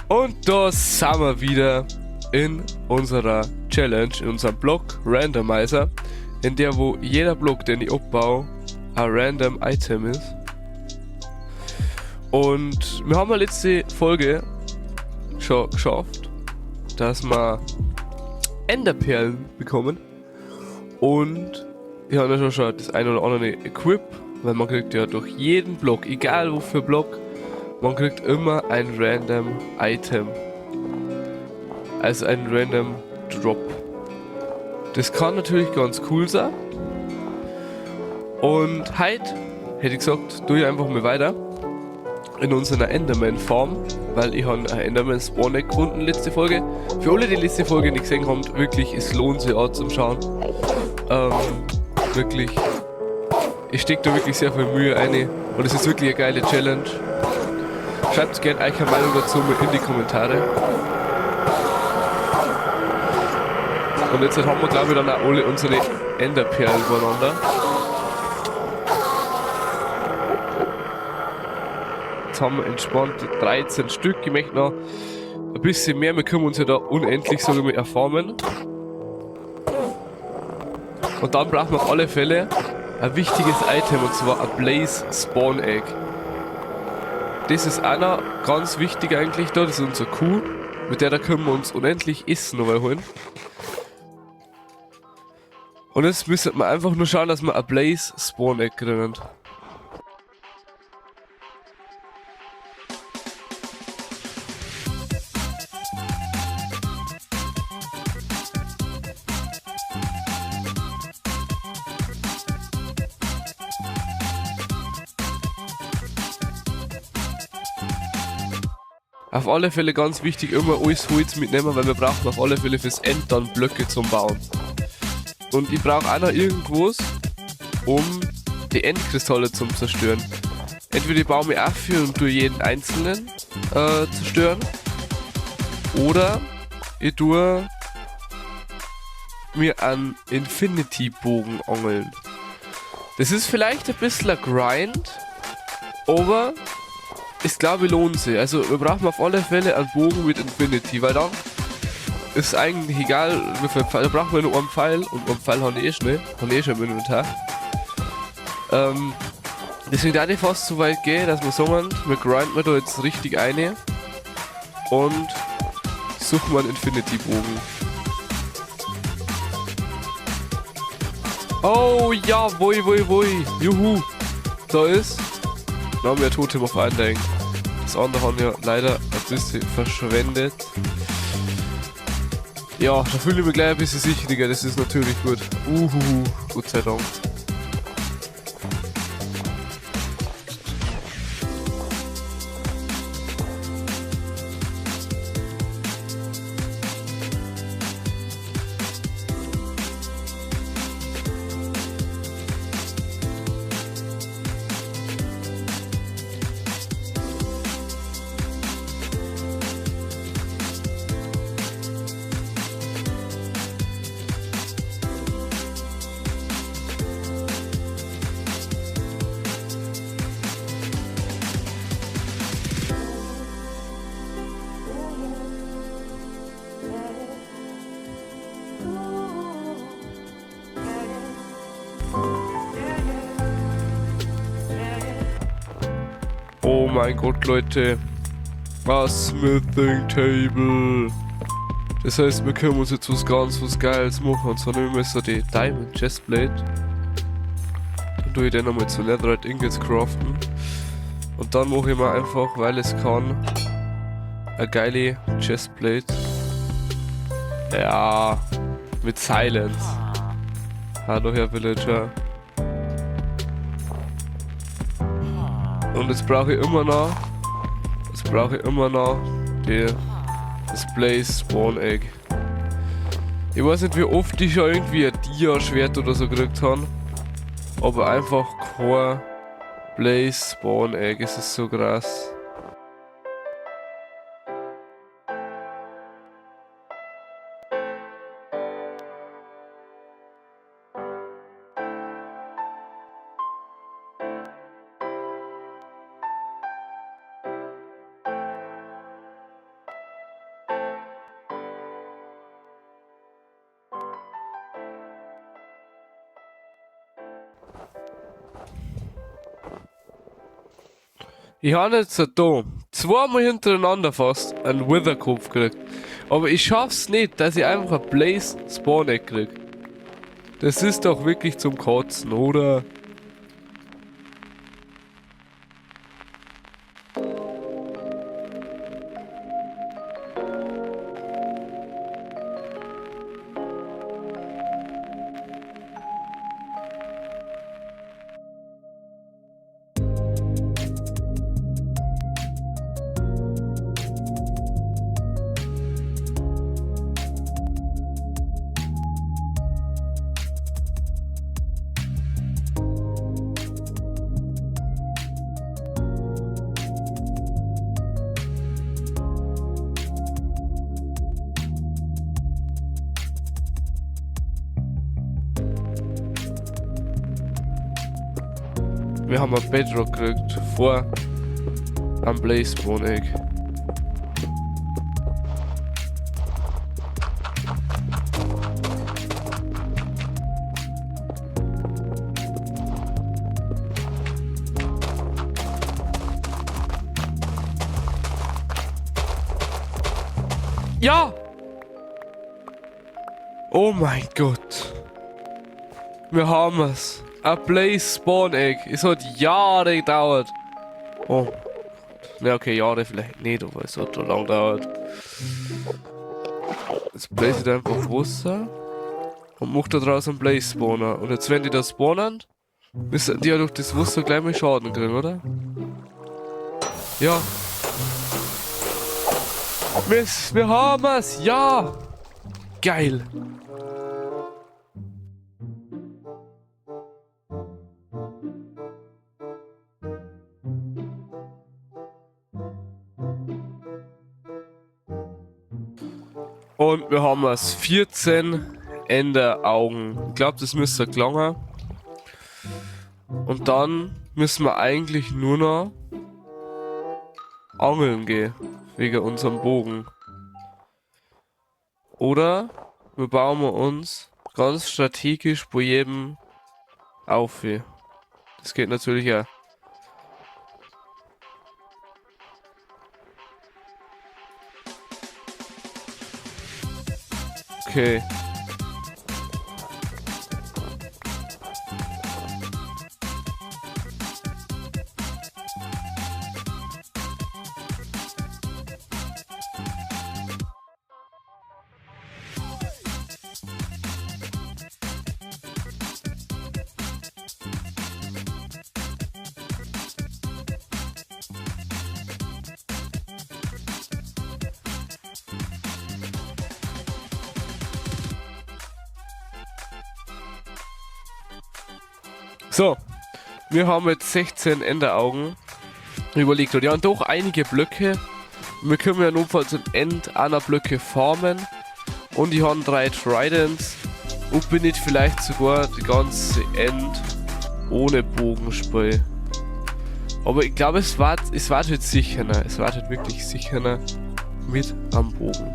Und da sind wir wieder in unserer Challenge, in unserem Block Randomizer, in der wo jeder Block, den ich abbaue, ein random Item ist. Und wir haben ja letzte Folge schon geschafft, dass wir Enderperlen bekommen. Und ich habe ja schon das ein oder andere Equip, weil man kriegt ja durch jeden Block, egal wo für Block, man kriegt immer ein random Item. Also ein random Drop. Das kann natürlich ganz cool sein. Und heute hätte ich gesagt, tue ich einfach mal weiter in unserer Enderman Farm, weil ich habe einen Enderman Spawn gefunden letzte Folge. Für alle, die letzte Folge nicht gesehen haben, wirklich, es lohnt sich auch zum Schauen. Wirklich, ich stecke da wirklich sehr viel Mühe rein und es ist wirklich eine geile Challenge. Schreibt gerne eure Meinung dazu mal in die Kommentare. Und jetzt haben wir, glaube ich, dann auch alle unsere Enderperlen beieinander. Jetzt haben wir entspannt 13 Stück. Ich möchte noch ein bisschen mehr. Wir können uns ja da unendlich, sag ich mal, erfarmen. Und dann brauchen wir auf alle Fälle ein wichtiges Item, und zwar ein Blaze Spawn Egg. Das ist auch noch ganz wichtig eigentlich da. Das ist unsere Kuh. Mit der da können wir uns unendlich Essen nochmal holen. Und jetzt müssen wir einfach nur schauen, dass wir ein Blaze Spawn Egg kriegen. Auf alle Fälle ganz wichtig, immer alles Holz mitnehmen, weil wir brauchen auf alle Fälle fürs End dann Blöcke zum Bauen. Und ich brauche auch noch irgendwas, um die Endkristalle zum Zerstören. Entweder ich baue mir auf und tue jeden einzelnen zerstören. Oder ich tue mir einen Infinity-Bogen angeln. Das ist vielleicht ein bisschen ein Grind, aber es glaube ich lohnt sich. Also wir brauchen auf alle Fälle einen Bogen mit Infinity, weil dann ist eigentlich egal, wie viel Pfeil, da brauchen wir nur einen Pfeil und einen Pfeil habe ich eh schnell, habe ich eh schon im Inventar. Deswegen da ich fast so weit gehe, dass wir sagen, wir grinden da jetzt richtig eine und suchen wir einen Infinity Bogen. Oh ja, woi, woi, woi, juhu, da ist. Da haben wir ein Totem auf Undying. Das andere haben wir leider ein bisschen verschwendet. Ja, da fühle ich mich gleich ein bisschen sicherer, das ist natürlich gut. Uhuhu, Gott sei Dank. Oh mein Gott, Leute. Was Smithing Table. Das heißt, wir können uns jetzt was ganz was Geiles machen. Und zwar nehmen wir so die Diamond Chestplate. Dann tue ich den nochmal zu Netherite Ingots craften. Und dann mache ich mir einfach, weil es kann, eine geile Chestplate. Ja, mit Silence. Hallo Herr Villager. Und jetzt brauche ich immer noch, jetzt brauche ich immer noch die, das Blaze Spawn Egg. Ich weiß nicht, wie oft ich schon ein Dia-Schwert oder so gekriegt habe, aber einfach kein Blaze Spawn Egg, es ist so krass. Ich habe jetzt da zweimal hintereinander fast einen Wither-Kopf gekriegt. Aber ich schaff's nicht, dass ich einfach ein Blaze Spawn Egg krieg. Das ist doch wirklich zum Kotzen, oder? Wir haben ein Bedrock gekriegt vor am Blaze Spawn Egg. Ja! Oh mein Gott. Wir haben es. Ein Blaze Spawn Egg. Es hat Jahre gedauert. Oh Gott. Ne, okay, Jahre vielleicht nicht, aber es hat schon lange gedauert. Jetzt blaze ich einfach Wasser und mach da draußen einen Blaze Spawner. Und jetzt, wenn die da spawnen, müssen die ja durch das Wasser gleich mal Schaden kriegen, oder? Ja. Wir haben es! Ja! Geil! Und wir haben es 14 Enderaugen. Ich glaub, das müsste gelangen. Und dann müssen wir eigentlich nur noch angeln gehen. Wegen unserem Bogen. Oder wir bauen uns ganz strategisch bei jedem auf. Das geht natürlich auch. Okay. So, wir haben jetzt 16 Enderaugen überlegt. Und ja, und doch einige Blöcke. Wir können ja notfalls im End einer Blöcke farmen. Und ich habe 3 Tridents. Und bin ich vielleicht sogar die ganze End ohne Bogenspiel. Aber ich glaube, es war halt sicherer. Es war halt wirklich sicherer mit am Bogen.